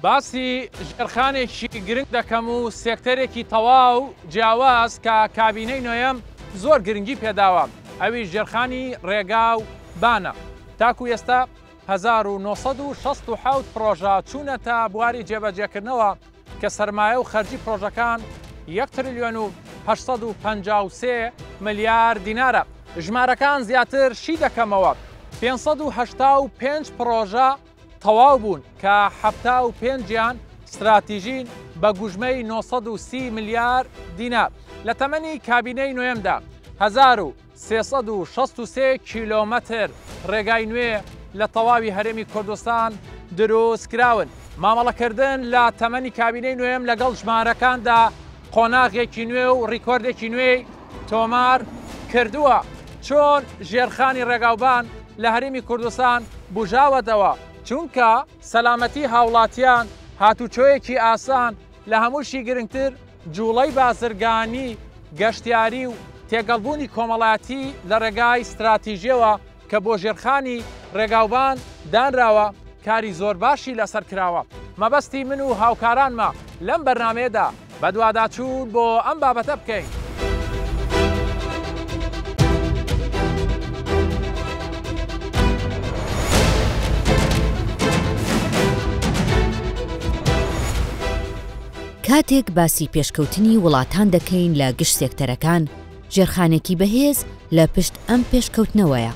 باسی ژێرخانێکی گرنگ دەکەم و سێکتەرێکی تەواو جیاواز کە کابینەی نۆیەم زۆر گرنگی پێداوە، ئەویش ژێرخانی ڕێگا و بانە. تاکو ئێستا 1967 پڕۆژە چوونەتە بواری جێبەجێکردنەوە کە سەرمایە و خەرجی پڕۆژەکان یەک ترلیۆن و 853 ملیار دینارە. ژمارەکان زیاتر شی دەکەمەوە، 585 پڕۆژە تەواو بوون کە 75 یان ستراتیژین بە گوژمەی 930 ملیار دینار. لە تەمەنی کابینەی نۆیەمدا 1363 کیلۆمەتر ڕێگای نوێ لە تەواوی هەرێمی کوردستان دروست کراون. مامەڵەکردن لە تەمەنی کابینەی نوێم لەگەڵ ژمارەکاندا قۆناغێکی نوێ و ڕیکۆردێکی نوێی تۆمار کردووە. چۆن ژێرخانی ڕێگاوبان لە هەرێمی کوردستان بژاوەتەوە؟ چونکە سەلامەتی هاوڵاتیان، هاتوچۆیەکی ئاسان، لە هەمووشی گرنگتر جوڵەی بازرگانی، گەشتیاری و تێگەڵبوونی کۆمەڵایەتی لە ڕێگای ستراتیژیەوە کە بۆ ژێرخانی ڕێگاوبان دانراوە کاری زۆر باشی لەسەر کراوە. مەبەستی من و هاوکارانمە لەم بەرنامەیەدا بەدواداچوون بۆ ئەم بابەتە بکەین. کاتێک باسی پێشکەوتنی وڵاتان دەکەین لە گشت سێکتەرەکان، ژێرخانێکی بەهێز لە پشت ئەم پێشکەوتنەوەیە،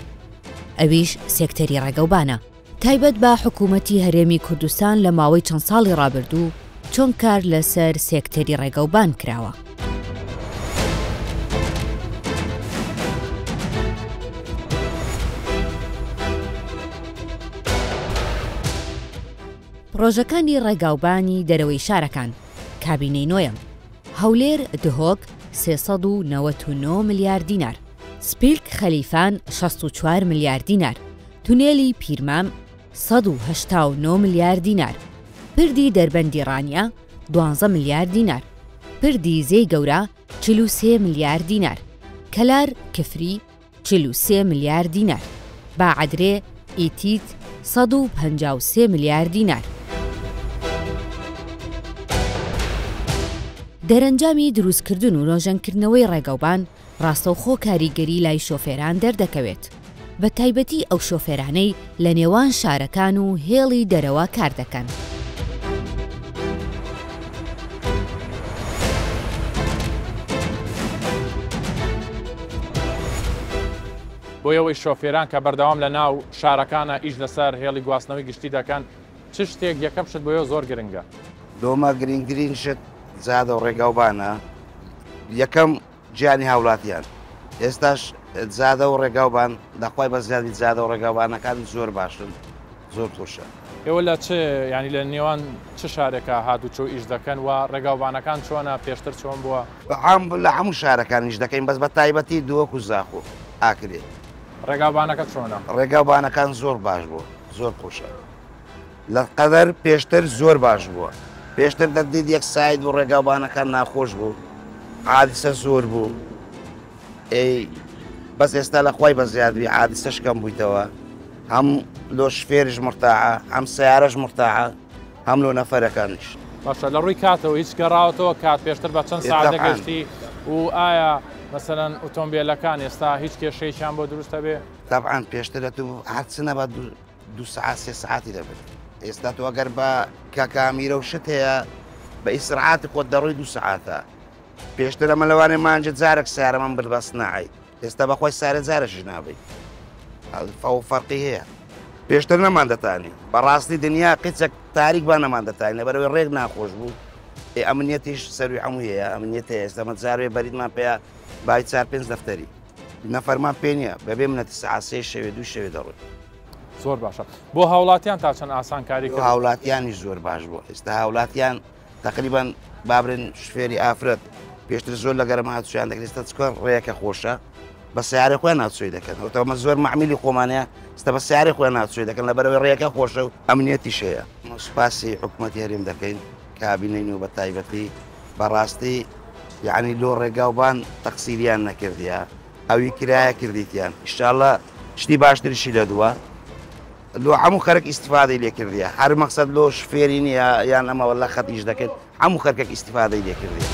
ئەویش سێکتەری ڕێگەوبانە. تایبەت بە حکوومەتی هەرێمی کوردستان لە ماوەی چەند ساڵی ڕابردوو چۆن کار لەسەر سێکتەری ڕێگەوبان کراوە؟ پڕۆژەکانی ڕێگاوبانی دەرەوەی شارەکان، کابینەی نۆیەم، هەولێر دهۆک 399 ملیار دینار، سپیلک خەلیفان 64 ملیار دینار، تونێلی پیرمام 189 ملیار دینار، پردی دەربەندی ڕانیە 12 ملیار دینار، پردی زێی گەورە 43 ملیار دینار، کەلار کفری 43 ملیار دینار، باعەدرێ ئیتیت 153 ملیار دینار. دەرەنجامی دروستکردن و نۆژەنکردنەوەی ڕێگەوبان ڕاستەوخۆ کاریگەری لای شۆفێران دەردەکەوێت، بە تایبەتی ئەو شۆفێرانەی لە نێوان شارەکان و هێڵی دەرەوە کار دەکەن. بۆ ئەوەی شۆفێران کە بەردەوام لە ناو شارەکانە ئیش لەسەر هێڵی گواستنەوەی گشتی دەکەن، چ شتێک یەکەم شت بۆ ئێوە زۆر گرنگە؟ لۆمە گرنگترین شت جادە و ڕێگاوبانە، یەکەم گیانی هاوڵاتیان، ئێستاش جادە و ڕێگاوبان لەخوای بەزیادی جادە و ڕێگاوبانەکان زۆر باشن، زۆر خۆشە. ئێوە لە چ یانی لە نێوان چ شارێکا هاتوچۆ ئیش دەکەن و ڕێگاوبانەکان چۆنە، پێشتر چۆن بووە؟ عام لە هەموو شارەکان ئیش دەکەین، بەس بە تایبەتی دهۆک و زاخۆ، ئاکرێ. ڕێگاوبانەکە چۆنە؟ ڕێگاوبانەکان زۆر باش بووە، زۆر خۆشە. لە قەدەر پێشتر زۆر باش بووە. پێشتر دەتدیت یەک ساید بوو ڕێگاوبانەکان ناخۆش بوو، حادیسە زۆر بوو. ئەی بەس ئێستا لە خوای بەزیاد بی حادیسەش کەم بوویتەوە، هەم لۆ شفێرش مرتاحە، هەم سەیارەش مرتاحە، هەم لۆ نەفەرەکانیش. باشە لە ڕووی کاتەوە هیچ گەڕاوەتەوە؟ کات پێشتر بە چەند سەعات دەگەشتی و ئایا مەسەلەن ئۆتۆمبێلەکان ئێستا هیچ کێشەیەکیان بۆ دروست ئەبێ؟ تەبعەن پێشتر ئەتوو هەر چ نەبا دوو سەعات سێ سەعاتی دەبرد. ئێستا تۆ ئەگەر بە کە کامیرە و شت هەیە بە ئیسراعاتی خۆت دەڕۆی دوو سەعاتە. پێشتر ئەمە لەوانەیە مانجە جارێک سیارەمان برد بە سناعی، ئێستا بەخوای سارە جارێکیش نابەی. ئەو فەرقی هەیە. پێشتر نەماندەتانی بەڕاستی دنیا قیچەک تاریک با نەماندەتانی لەبەرەوەی ڕێک ناخۆش بوو. ئێ ئەمنیەتیش سەروی هەمووی هەیە، ئەمنیەت هەیە. ئێستا مە جارێ بەریدمان پێیە بای چار پێنج دەفتەری نەفەرمان پێ نییە، بەبێ منەتی سەعات سێ شەوێ دوو شەوێ دەڕۆی. زۆر باشە. بۆ هاوڵاتیان تا چەند ئاسانکاری کرد؟ هاوڵاتیانیش زۆر باش بوو. ئێستا هاوڵاتیان تقریبا بابرن شفێری ئافرەت پێشتر زۆر لە گەرم هاتوچۆیان دەکرد، ئێستا چکە ڕێیەکە خۆشە بە سیارەی خۆیان هاتوچۆی دەکەن. ئەوتەوە زۆر مەعمیلی خۆمانەیە، ئێستا بە سیارەی خۆیان هاتوچۆی دەکەن لەبەرەوەی ڕێیەکە خۆشە و ئەمنیەتیش هەیە. سوپاسی حکوومەتی هەرێم دەکەین، کابینەی نوێ بە تایبەتی بەڕاستی یعنی لۆ ڕێگاوبان تەقسیریان نەکردیە، ئەوی کرایە کردیتیان. ئینشاءاللە شتی باشتریشی لە دووە. لۆ هەموو خەرک ئیستیفادەی لێ کردیە هەر مەقسەد لۆ شفێری نییە یان ئەمە وەلا خەت ئیش دەکرد هەموو خەرکێک ئیستیفادەی لێ کردیە.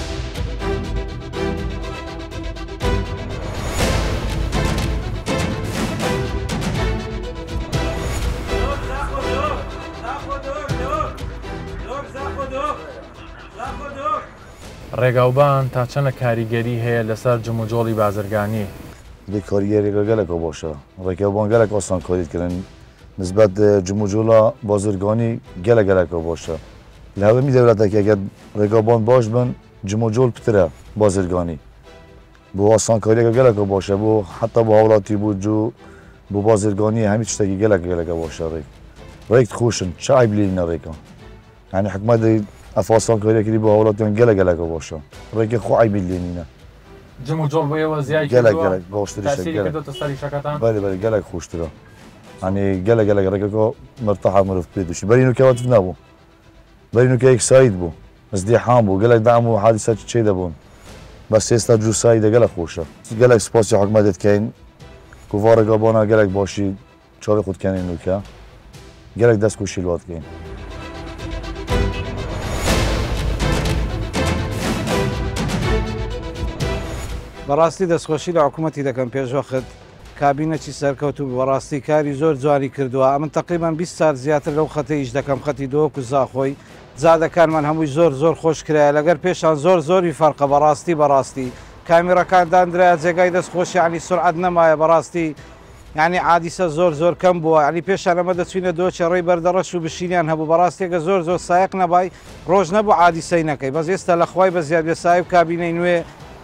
ڕێگاوبان تا چەنە کاریگەری هەیە لەسەر جموجۆڵی بازرگانی؟ دێ کاریگەریەکە گەلەکە باشە ڕێگاوبان گەلەک ئاسانکاری کردن نسبەت جموجۆڵە بازرگانی گەلە گەلەکە باشە لە هەوێمی دەولەتەکە ئەگەر ڕێگاوبان باش بن جموجۆڵ پترە بازرگانی بۆ ئاسانکاریەکە گەلەکە باشە بۆ حتا بۆ هاوڵاتی بۆ جو بۆ بازرگانی هەمی شتێکی گەلەک گەلەکە باشە ڕێک ڕێک خۆشن چ عیب لێ نە ڕێکە یعنی حکومەت ئەف ئاسانکاریە کردی بۆ هاوڵاتیان گەلە گەلەکە باشە ڕێکە خۆ عیبی لێ نینە. جموجۆڵ بۆ ئێوە زیای گەلەک کردووە؟ گەلەک باشتریشە تاسیری گەلەک کردۆتە سەر ئیشەکەتان؟ بەلێ بەلێ گەلەک خۆشترە یعنی گەلە گەلەک ڕێکەکە مرتاحە مرۆڤ پێ دوشی بەرین و کەواتف نەبوو بەرین و کە یەک ساید بوو ازدحام بوو گەلەک دەعم و حادیسە چێ دەبوون بەس ئێستا جوو سایدە گەلەک خۆشە گەلەک سپاسی حکومەت دەکەین کوڤ ڕێگابانە گەلەک باشی چاوی خود کەنین وکە گەلەک دەست کوشی لوات کەین. بەڕاستی دەستخۆشی لە حکوومەتی دەکەم پێشوەخت کابینەکی سەرکەوتوو بوو بەڕاستی کاری زۆر جوانی کردووە ئەمن تەقریبەن 20 سال زیاتر لەو خەتە ئیش دەکەم خەتی دهۆک و زاخۆی جادەکانمان هەمووی زۆر زۆر خۆش کرایە لەگەر پێشان زۆر زۆری فەرقە بەڕاستی بەڕاستی کامیڕەکان داندرایە جێگای دەست خۆشی یعنی سرعەت نەمایە بەڕاستی یعنی عادیسە زۆر زۆر کەم بووە یعنی پێشان ئەمە دەچوینە دۆچێ ڕێی بەردەڕەش و بشینیان هەبوو بەڕاستیەکە زۆر زۆر سایەق نەبای ڕۆژ نەبوو عادیسەی نەکەی بەس ئێستا لە خوای بەزیاد بێ سایە و کابینەی نوێ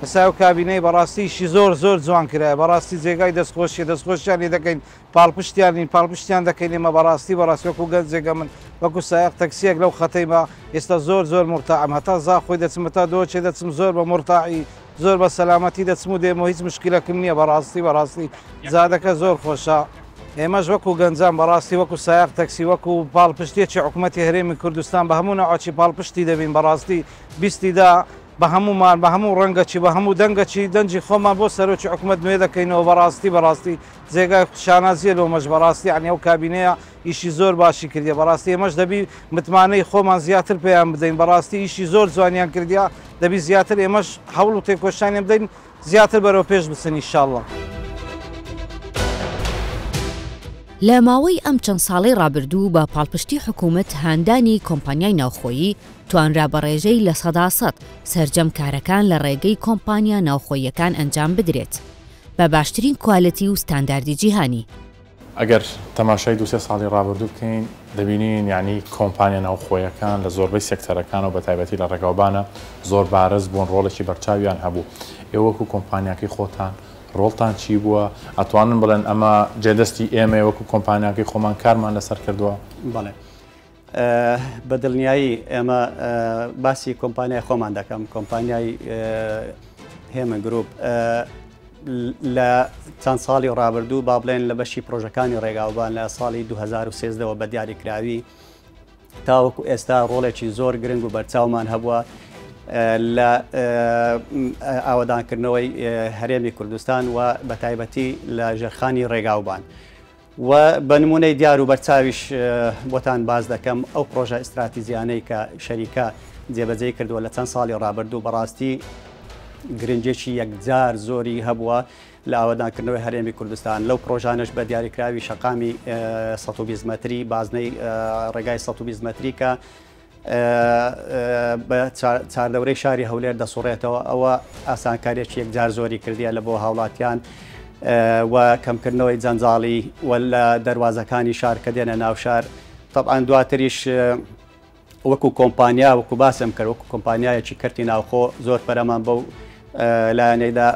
سایە و کابینەی بەڕاستی ئیشی زۆر زۆر جوان کرایە بەڕاستی جێگای دەستخۆشیە دەستخۆشیان لێ دەکەین پاڵپشتیان نین پاڵپشتیان دەکەین ئێمە بەڕاستی بەڕاستی وەکو گەنجێکە من وەکو سایەق تەکسیەک لەو خەتەی بە ئێستا زۆر زۆر مورتاعم هەتا زاخۆی دەچم هەتا دۆچێ دەچم زۆر بە مورتاعی زۆر بە سەلامەتی دەچم و دێمەوە هیچ مشکلەکم نییە بەڕاستی بەڕاستی جادەکە زۆر خۆشە ئێمەش وەکو گەنجان بەڕاستی وەکو سایەق تەکسی وەکو پاڵپشتێکی حکوومەتی هەرێمی کوردستان بە هەموو نەوعەکی پاڵپشتی دەبین بەڕاستی بیستیدا بە هەموومان بە هەموو ڕەنگەکی بە هەموو دەنگەکی دەنگی خۆمان بۆ سەرۆکی حکوومەت نوێ دەکەینەوە بەڕاستی بەڕاستی جێگای شانازیە لۆمەش بەڕاستی یعنی ئەو کابینەیە ئیشی زۆر باشی کردیە بەڕاستی ئێمەش دەبی متمانەی خۆمان زیاتر پێیان بدەین بەڕاستی ئیشی زۆر جوانیان کردیە دەبی زیاتر ئێمەش هەوڵ و تێکۆشانیان بدەین زیاتر بەرەو پێش بچن ئینشاڵڵا. لە ماوەی ئەم چەند ساڵەی ڕابردوو بە پاڵپشتی حکوومەت هاندانی کۆمپانیای ناوخۆیی توانرا بە ڕێژەی 100% سەرجەم کارەکان لە ڕێگەی کۆمپانیا ناوخۆییەکان ئەنجام بدرێت بە باشترین کوالێتی و ستانداردی جیهانی. ئەگەر تەماشای دوو سێ ساڵی ڕابردوو بکەین دەبینین یانی کۆمپانیا ناوخۆیەکان لە زۆربەی سێکتەرەکانەوە بە تایبەتی لە ڕێگاوبانە زۆر بارز بوون ڕۆڵێکی بەرچاویان هەبوو ئێوە وەکو کۆمپانیاکەی خۆتان ڕۆڵتان چی بووە ئەتوانن بڵێن ئەمە جێدەستی ئێمەیە وەکو کۆمپانیاکەی خۆمان کارمان لەسەر کردووە؟ بەڵێ بە دڵنیایی ئێمە باسی کۆمپانیای خۆمان دەکەم کۆمپانیای هێمن گروپ لە چەند ساڵی ڕابردوو با بڵێن لە بەشی پرۆژەکانی ڕێگاوبان لە ساڵی 2013ەوە بە دیاریکراوی تاوەکو ئێستا ڕۆڵێکی زۆر گرنگ و بەرچاومان هەبووە لە ئاوەدانکردنەوەی هەرێمی کوردستان و بە تایبەتی لە ژێرخانی ڕێگاوبان. و بە نموونەی دیار و بەرچاویش بۆتان باس دەکەم ئەو پڕۆژە ئیستراتیجیانەی کە شەریکە جێبەجێی کردووە لە چەند ساڵی ڕابردوو بەڕاستی گرنگێکی یەکجار زۆری هەبووە لە ئاوەدانکردنەوەی هەرێمی کوردستان لەو پڕۆژانەش بە دیاریکراوی شەقامی 120 مەتری بازنەی ڕێگای 120 مەتری کە بە چاردەورەی شاری هەولێر دەسوڕێتەوە ئەوە ئاسانکاریەکی یەکجار زۆری کردیە لە بۆ هاوڵاتیان و کەمکردنەوەی جەنجاڵی و لە دەواازەکانی شار کە دێنە ناو شار طبعا دواتریش وەکو کۆمپانیا وەکو باسم کرد وەکو کۆمپانیایەکی کەرتی ناوخۆ زۆر پەرەمان بەو لایەنەیدا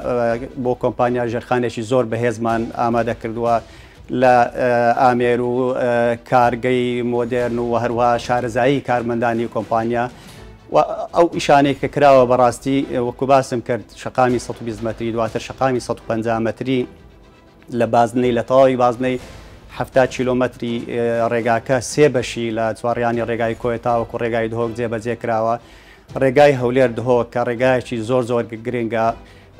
بۆ کۆمپانیا ژێرخانێکی زۆر بەهێزمان ئامادە کردووە لە ئامێر و کارگەی مۆدێرن و هەروەها شارەزایی کارمەندانی کۆمپانیا و ئەو ئیشانەی کە کراوە بەڕاستی وەکو باسم کرد شەقامی 120 مەتری دواتر شەقامی 150 مەتری لە بازنەی لە تەواوی بازنەی 70 کیلۆمەتری ڕێگاکە سێ بەشی لە چوارڕیانی ڕێگای کۆیە تاوەکو ڕێگای دهۆک جێبەجێ کراوە ڕێگای هەولێر دهۆک کە ڕێگایەکی زۆر زۆر گرنگە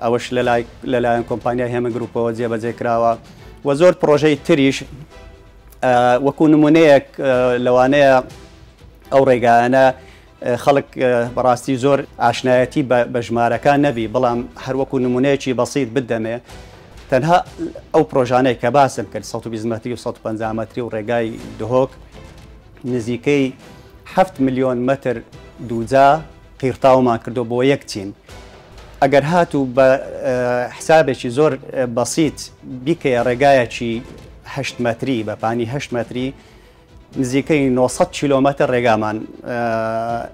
ئەوەش لەلای لەلایەن کۆمپانیای هێمن گروپەوە جێبەجێ کراوە و زۆر پڕۆژەی تریش وەکو نمونەیەک لەوانەیە ئەو ڕێگایانە خەڵک بەڕاستی زۆر ئاشنایەتی بە ژمارەکان نەبی، بەڵام هەروەکو نمونەیەکی بەسیت بدەمێ، تەنها ئەو پرۆژانەی کە باسم کرد 120 مەتری و 150 مەتری و ڕێگای دهۆک نزیکەی 7 ملیۆن مەتر دووجا قیرتاومان کردو بۆ یەک چین. ئەگەر هاتوو بە حسابێکی زۆر بەسیت بیکەیە ڕێگایەکی 8 مەتری بە پانی 8 مەتری نزیکەی 900 کیلۆمەتر ڕێگامان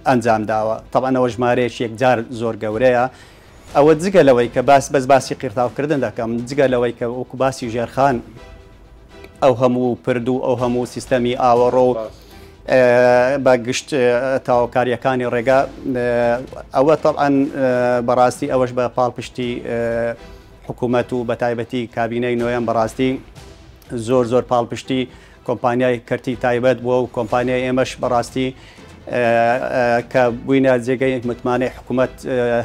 ئەنجام داوە. تەبعەن ئەوە ژمارەیەکی یەکجار زۆر گەورەیە. ئەوە جگە لەوەی کە باس بەس باسی قیرتاوکردن دەکەم، جگە لەوەی کە وەکو باسی ژێرخان ئەو هەموو پرد و ئەو هەموو سیستەمی ئاوەڕۆ و بە گشت تاوکاریەکانی ڕێگا، ئەوە تەبعەن بەڕاستی ئەوەش بە پاڵپشتی حکوومەت و بە تایبەتی کابینەی نۆیەم بەڕاستی زۆر زۆر پاڵپشتی کۆمپانیای کەرتی تایبەت بووە و کۆمپانیای ئێمەش بەڕاستی کە بووینە جێگەی متمانەی حکوومەت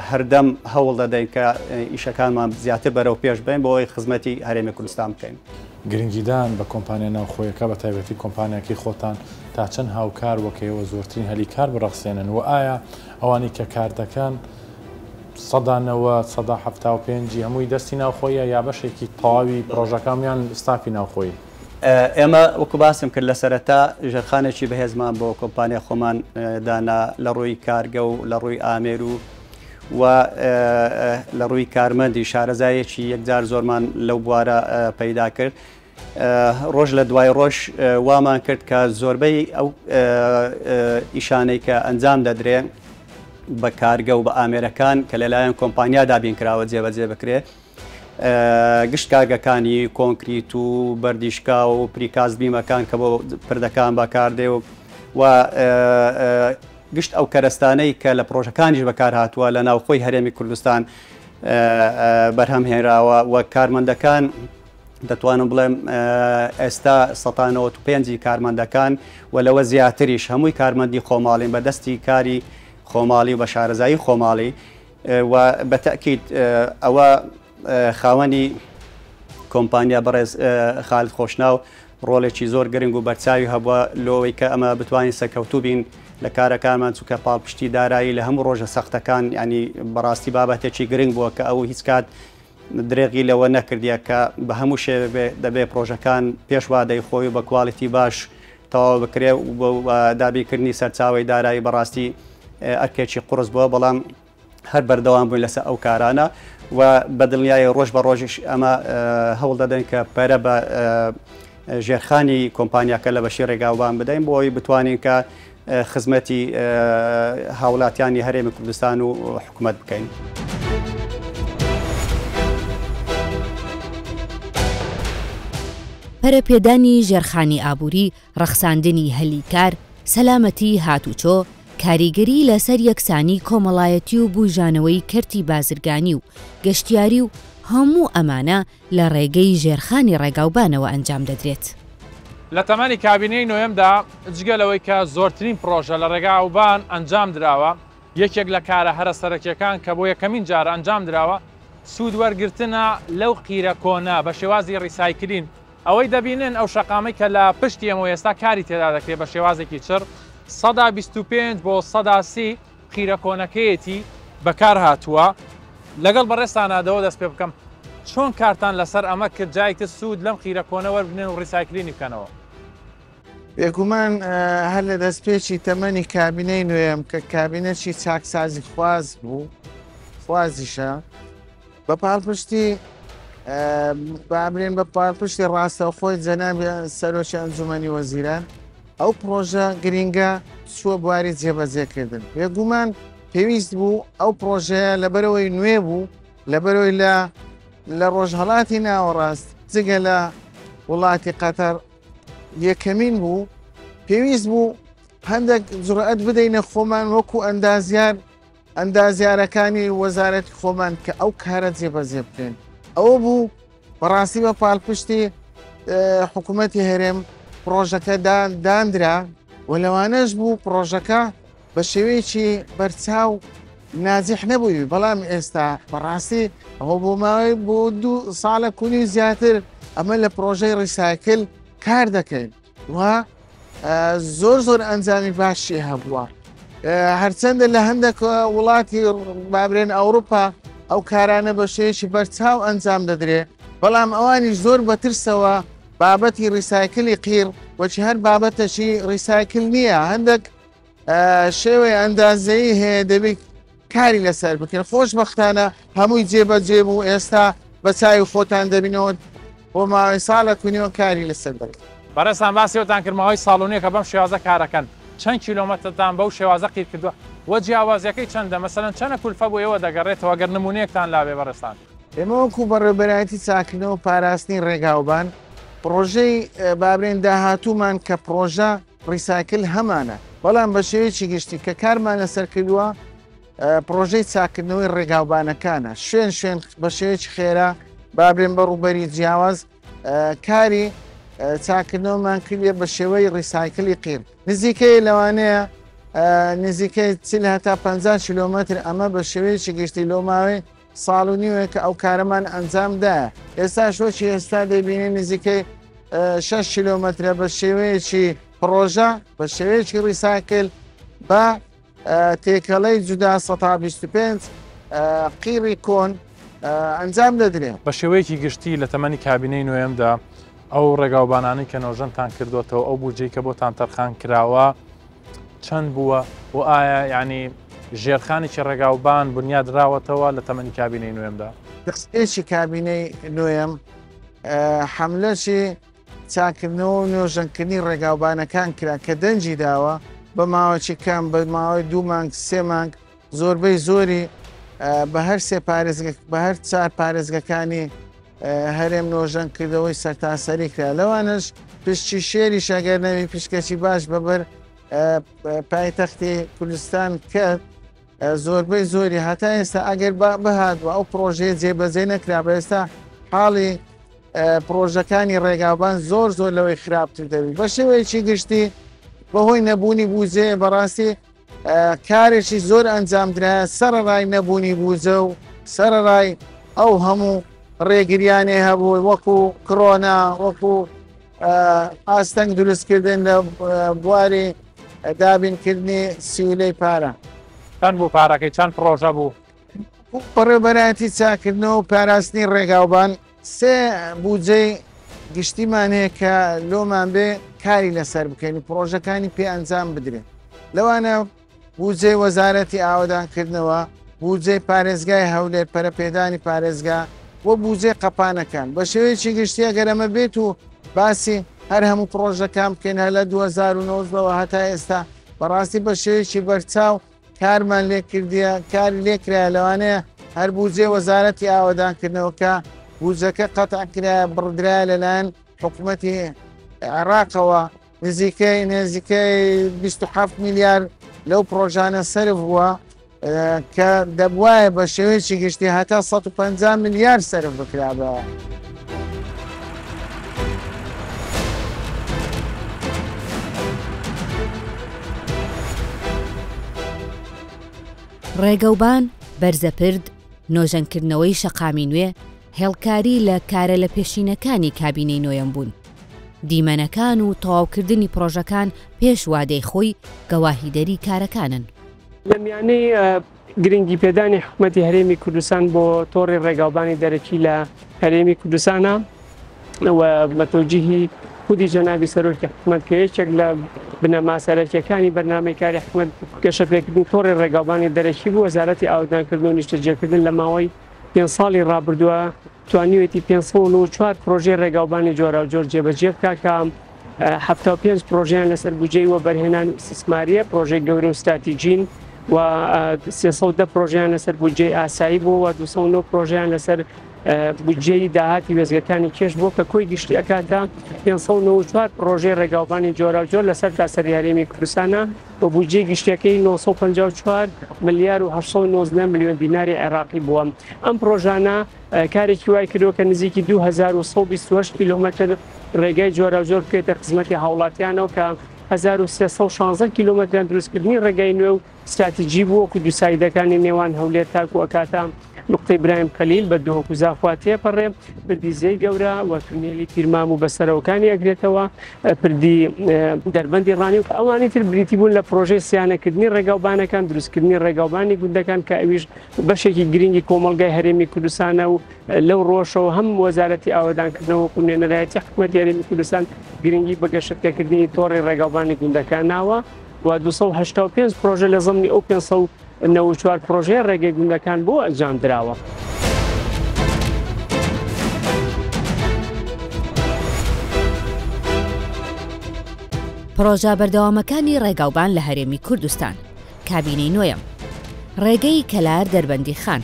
هەردەم هەوڵ دەدەین کە ئیشەکانمان زیاتر بەرەو پێش بەین بۆ ئەوەی خزمەتی هەرێمی کوردستان بکەین. گرنگیدان بە کۆمپانیا ناوخۆیەکە بە تایبەتی کۆمپانیاکەی خۆتان تا چەند هاوکار وەک ئێوە زۆرترین هەلی کار بڕەخسێنن و ئایا ئەوانەی کە کار دەکەن 90%، 75% ی هەمووی دەستی ناوخۆیە یا بەشێکی تەواوی پرۆژەکە هەموویان ستافی ناوخۆیی؟ ئێمە وەکو باسم کرد لە سەرەتا ژێرخانێکی بەهێزمان بۆ کۆمپانیای خۆمان دانا لە ڕووی کارگە و لە ڕووی ئامێر و و لە ڕووی کارمەندی شارەزایەکی یەکجار زۆرمان لەو بوارە پەیدا کرد. ڕۆژ لە دوای ڕۆژ وامان کرد کە زۆربەی ئەو ئیشانەی کە ئەنجام دەدرێ بە کارگە و بە ئامێرەکان کە لەلایەن کۆمپانیا دابین کراوە جێبەجێ بکرێ. گشت کارگەکانی کۆنکریت و بەردی شکاو و precast beam ەکان کە بۆ پردەکان بەکاردێ و و گشت ئەو کەرەستانەی کە لە پرۆژەکانیش بەکار هاتووە لە ناوخۆی هەرێمی کوردستان بەرهەم هێنراوە و کارمەندەکان دەتوانم بڵێم ئێستا 195 کارمەندەکان و لەوە زیاتریش هەمووی کارمەندی خۆماڵین بە دەستی کاری خۆماڵی و بە شارەزایی خۆماڵی و بە تەئکید ئەوە خاوەنی کۆمپانیا بەڕێز خالد خۆشناو ڕۆڵێکی زۆر گرنگ و بەرچاوی هەبووە لۆوەی کە ئەمە بتوانین سەرکەوتوو بین لە کارەکانمان، چونکە پاڵپشتی دارایی لە هەموو ڕۆژە سەختەکان ینی بەڕاستی بابەتێکی گرنگ بووە کە ئەو هیچ کات درێغی لەوە نەکردیە کە بە هەموو شێوەیەک دەبێ پرۆژەکان پێش وادەی خۆی و بە کوالیتی باش تەواو بکرێ و دابینکردنی سەرچاوەی دارایی بەڕاستی ئەرکێکی قوڕس بووە، بەڵام هەر بەردەوام بووین لەسەر ئەو کارانە و بە دڵنیایی ڕۆژ بە ڕۆژیش ئەمە هەوڵ دەدەین کە پەرە بە ژێرخانی کۆمپانیاکە لە بەشی ڕێگاوبان بدەین بۆ ئەوەی بتوانین کە خزمەتی هاوڵاتیانی هەرێمی کوردستان و حکومەت بکەین. پەرەپێدانی ژێرخانی ئابووری، ڕەخساندنی هەلی کار، سەلامەتی هاتوچۆ، کاریگەری لەسەر یەکسانی کۆمەڵایەتی و بوژانەوەی کەرتی بازرگانی و گەشتیاری و هەموو ئەمانە لە ڕێگەی ژێرخانی ڕێگاوبانەوە ئەنجام دەدرێت. لە تەمەنی کابینەی نۆیەمدا جگە لەوەی کە زۆرترین پڕۆژە لە ڕێگاوبان ئەنجام دراوە، یەکێک لە کارە هەرە سەرەکیەکان کە بۆ یەکەمین جار ئەنجام دراوە سوود وەرگرتنە لەو قیرە کۆنە بە شێوازی recycling. ئەوەی دەبینن ئەو شەقامەی کە لە پشتی ئێمەوە ئێستا کاری تێدا دەکرێت بە شێوازێکی چڕ 25% بۆ 30% قیرە کۆنەکەیەتی بەکار هاتووە. لەگەڵ بەڕێزتانا دەوە دەست پێ بکەم چۆن کارتان لەسەر ئەمە کرد جایتر سوود لەم قیرە کۆنە وەربگرن و recycling ی بکەنەوە؟ بێگومان هەر لە دەستپێکی تەمەنی کابینەی نوێم کە کابینەکی چاکسازی خواز بوو خوازیشە بە پاڵپشتی بابرێن بە پاڵپشتی ڕاستەوخۆی جەنابی سەرۆکی ئەنجومەنی وەزیران ئەو پرۆژە گرینگە چووە بواری جێبەجێکردن. بێگومان پێویست بوو ئەو پرۆژەیە لەبەرەوەی نوێ بوو، لەبەرەوەی لە لە ڕۆژهەڵاتی ناوەڕاست جگە لە وڵاتی قەتەر یەکەمین بوو، پێویست بوو هەندێک جوڕئەت بدەینە خۆمان وەکو ئەندازیار ئەندازیارەکانی وەزارەتی خۆمان کە ئەو کارە جێبەجێ بکەین. ئەوە بوو بەڕاستی بە پاڵپشتی حکوومەتی هەرێم پرۆژەکە داندرا و لەوانەش بوو پرۆژەکە بە شێوەیەکی بەرچاو ناجح نەبووی، بەڵام ئێستا بەڕاستی ئەوە بۆ ماوەی بۆ دوو ساڵە کونی زیاتر ئەمە لە پرۆژەی recycle کار دەکەین. و زۆر زۆر ئەنجامی باشی هەبووە. هەرچەندە لە هەندێک وڵاتی بابرێن ئەوروپا ئەو کارانە بە شێوەیەکی بەرچاو ئەنجام دەدرێ، بەڵام ئەوانیش زۆر بەترسەوە بابەتی ڕیسایکلی قیر وەچی هەر بابەتەشی ڕیسایکل نییە، هەندێک شێوەی ئەندازەیی هەیە دەبێت کاری لەسەر بکرێت. خۆشبەختانە هەمووی جێبەجێ بوو، ئێستا بە چاوی خۆتان دەبینەوە بۆ ماوەی ساڵێک و نیوە کاری لەسەر دەکرێت. بەڕێزتان باسی ئەوتان کرد ماوەی ساڵ و نیوێکە بەم شێوازە کارەکەن، چەند کیلۆمەترتان بەو شێوازە قیر کردووە و جیاوازیەکەی چەندە؟ مەسەلەن چەنە کولفە بۆ ئێوە دەگەڕێتەوە گەر نموونەیەکتان لابێ بەڕێزتان؟ ئێمە وەکو بەڕێوەبەرایەتی چاککردنەوە و پاراستنی ڕێگاوبان پڕۆژەی بابرێن داهاتوومان کە پڕۆژە ڕیسایکل هەمانە، بەڵام بە شێوەیەکی گشتی کە کارمان لەسەر کردووە پڕۆژەی چاککردنەوەی ڕێگاوبانەکانە، شوێن شوێن بە شێوەیەکی خێرا بابرێن بە ڕووبەری جیاواز کاری چاککردنەوەمان کردیە بە شێوەی ڕیسایکلی قیر نزیکەی لەوانەیە نزیکەی 40 هەتا 50 کیلۆمەتر ئەمە بە شێوەیەکی گشتی لۆ ماوەی ساڵ و نیوێک کە ئەو کارەمان ئەنجام دایە ئێستا شۆچی ئێستا دەبینی نزیکەی 6 کیلۆمەترە بە شێوەیەکی پڕۆژە بە شێوەیەکی ڕیسایکل بە تێکەڵەی جودا 125 قیڕی کۆن ئەنجام دەدرێن. بە شێوەیەکی گشتی لە تەمەنی کابینەی نۆیەمدا ئەو ڕێگاوبانانەی کە نۆژەنتان کردووەتەوە، ئەو بودجەی کە بۆتان تەرخان کراوە چەند بووە و ئایا یعنی ژێرخانێکی ڕێگاوبان بنیادراوەتەوە لە تەمەنی کابینەی نوێمدا؟ دەستپێکی کابینەی نۆیەم حەملەشی چاککردنەوە و نۆژەنکردنی ڕێگاوبانەکان کرا کە دەنگی داوە بە ماوەکی کەم بە ماوەی دوو مانگ سێ مانگ زۆربەی زۆری بە هەر سێ پارێزگە بە هەر چار پارێزگەکانی هەرێم نۆژەن کردەوەی سەرتاسەری کرا لەوانەش پشتی شێری شەگەر نەوی پشکەچی باش بەبەر پایتەختی کوردستان کرد زۆربەی زۆری هەتا ئێستا ئەگەر بهات و ئەو پرۆژەیە جێبەجێ نەکرا بە ئێستا حاڵی پرۆژەکانی ڕێگاوبان زۆر زۆر لەوەی خراپتر دەبی بە شێوەیەکی گشتی بەهۆی نەبوونی بوجێ بەڕاستی کارێکی زۆر ئەنجامدرا سەرەڕای نەبوونی بوجە و سەرەڕای ئەو هەموو ڕێگریانێ هەبوو وەکو کرۆنا وەکو ئاستەنگ دروستکردن لە بواری دابینکردنی سیولەی پارە. چەند بوو پارەکەی؟ چەند پڕۆژە بوو؟ بەڕێوەبەرایەتی چاککردنەوە و پاراستنی ڕێگاوبان سێ بودجەی گشتیمان هەیە کە لۆمان بێ کاری لەسەر بکەین و پڕۆژەکانی پێ ئەنجام بدرێن لەوانە بودجەی وەزارەتی ئاوەدانکردنەوە، بودجەی پارێزگای هەولێر، پەرەپێدانی پارێزگا و بودجەی قەپانەکان. بە شێوەیەکی گشتی ئەگەر ئەمە بێت و باسی هەر هەموو پڕۆژەکان بکەین هەر لە 2019 ەوە هەتا ئێستا بەڕاستی بە شێوەیەکی بەرچاو کارمان لێ کردیە، کاری لێ کرایە لەوانەیە هەر بودجەی وەزارەتی ئاوەدانکردنەوە کە بودجەکە قەتع کرایە بڕدرایە لەلایەن حکومەتی عێراقەوە نزیکەی نزیکەی 27 میلیار لەو پڕۆژانە سەرف بووە کە دەبوایە بە شێوەیەکی گشتی هەتا 150 میلیار سەرف بکرابە. ڕێگەوبان، بەرزەپرد، نۆژەنکردنەوەی شەقامی نوێ، هێڵکاری لە کارە لەپێشینەکانی کابینەی نۆیەم بوون. دیمەنەکان و تەواوکردنی پڕۆژەکان پێش وادەی خۆی گەواهیدەری کارەکانن. لە میانەی گرنگی پێدانی حکومەتی هەرێمی کوردستان بۆ تۆڕی ڕێگاوبانی دەرەکی لە هەرێمی کوردستانە و بە تەوجیهی خودی جەنابی سەرۆکی حکومەت کە یەکێک لە بنەما سەرەکیەکانی بەرنامەی کاری حکومەت گەشەپێکردنی تۆڕی ڕێگاوبانی دەرەکی بوو، وەزارەتی ئاوەدانکردن و نیشتەجێکردن لە ماوەی پێنج ساڵی ڕابردووە توانیوێتی 594 پرۆژەی ڕێگاوبانی جۆراوجۆر جێبەجێ بکات کە 75 پرۆژەیان لەسەر بودجەی وەبەرهێنان و ئیستیسماریە، پرۆژەی گەورە و ستراتیجین و 310 پرۆژەیان لەسەر بودجەی ئاسایی بووە و 209 پرۆژەیان لەسەر بودجەی داهاتی وێستگەکانی کێش بووە کە کۆی گشتی ئەکاتە 594 پرۆژەی ڕێگاوبانی جۆراوجۆر لەسەر تاسەری هەرێمی کوردستانە و بودجەی گشتیەکەی 954 ملیار و 819 ملیۆن دیناری عێراقی بووە. ئەم پرۆژانە کارێکی وای کردووە کە نزیکی 2128 کیلۆمەتر ڕێگای جۆراوجۆر بکەوێتە خزمەتی هاوڵاتیانەوە کە 1316 کیلۆمەتریان دروستکردنی ڕێگای نوێ و ستراتیجی بوو وەکو دووسایدەکانی نێوان هەولێر تاکو ئەکاتە نوقتەی برایم خەلیل بە دهۆک و زاخوا تێپەڕێ، پردی زێی گەورە و تونێلی پیرمام و بەسەرەوەکانی ئەگرێتەوە، پردی دەربەندی ڕانی و ئەوانی تر بریتی بوون لە پرۆژەی سیانەکردنی ڕێگاوبانەکان، دروستکردنی ڕێگاوبانی گوندەکان کە ئەویش بەشێکی گرنگی کۆمەڵگای هەرێمی کوردستانە و لەو ڕۆژەوە هەم وەزارەتی ئاوەدانکردنەوە و نوێنەرایەتی حکومەتی هەرێمی کوردستان گرنگی بە گەشەپێکردنی تۆڕی ڕێگاوبانی گوندەکان ناوە و 285 پرۆژە لە زەمنی ئەو 594 پرۆژەیە ڕێگەی گوندەکان بۆ ئەنجام دراوە. پڕۆژە بەردەوامەکانی ڕێگاوبان لە هەرێمی کوردستان، کابینەی نۆیەم، ڕێگەی کەلار دەربەندیخان،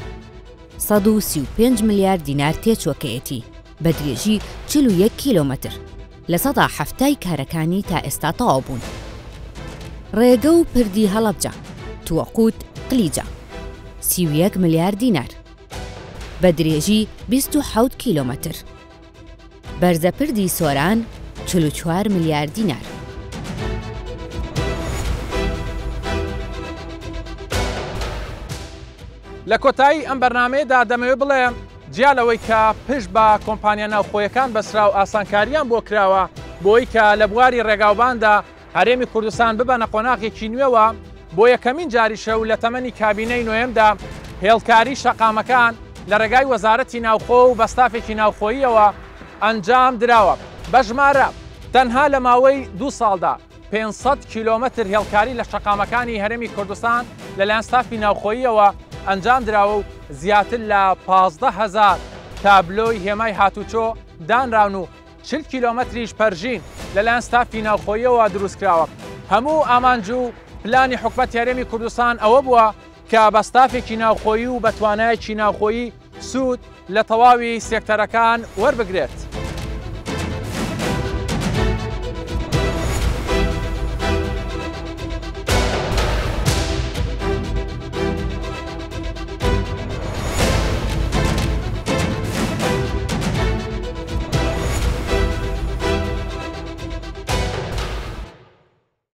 135 ملیار دینار تێچووەکەیەتی بە درێژی 41 کیلۆمەتر، 70% ی کارەکانی تا ئێستا تەواو بوون. ڕێگە و پردی هەڵەبجە، توەقوت، قلیجە، 31 ملیار دینار، بە درێژی 27 کیلۆمەتر. بەرزەپردی سۆران، 44 ملیار دینار. لە کۆتایی ئەم بەرنامەیەدا دەمەوێت بڵێم جیا لەوەی کە پشت بە کۆمپانیا ناوخۆیەکان بەسرا و ئاسانکاریان بۆ کراوە بۆی کە لە بواری ڕێگاوباندا هەرێمی کوردستان ببەنە قۆناغێکی نوێوە، بۆ یەکەمین جاریشە و لە تەمەنی کابینەی نۆیەمدا هێڵکاری شەقامەکان لە ڕێگای وەزارەتی ناوخۆ و بە ستافێکی ناوخۆییەوە ئەنجام دراوە. بە ژمارە تەنها لە ماوەی دوو ساڵدا 500 کیلۆمەتر هێڵکاری لە شەقامەکانی هەرێمی کوردستان لەلایەن ستافی ناوخۆییەوە ئەنجام دراوە و زیاتر لە 15,000 تابلۆی هێمای هاتوچۆ دانراون و 40 کیلۆمەتریش پەرژین لەلایەن ستافی ناوخۆییەوە دروستکراوە. هەموو ئامانج و پلانی حکومەتی هەرێمی کوردستان ئەوە بووە کە بە ستافێکی ناوخۆیی و بە توانایەکی ناوخۆیی سوود لە تەواوی سێکتەرەکان وەربگرێت.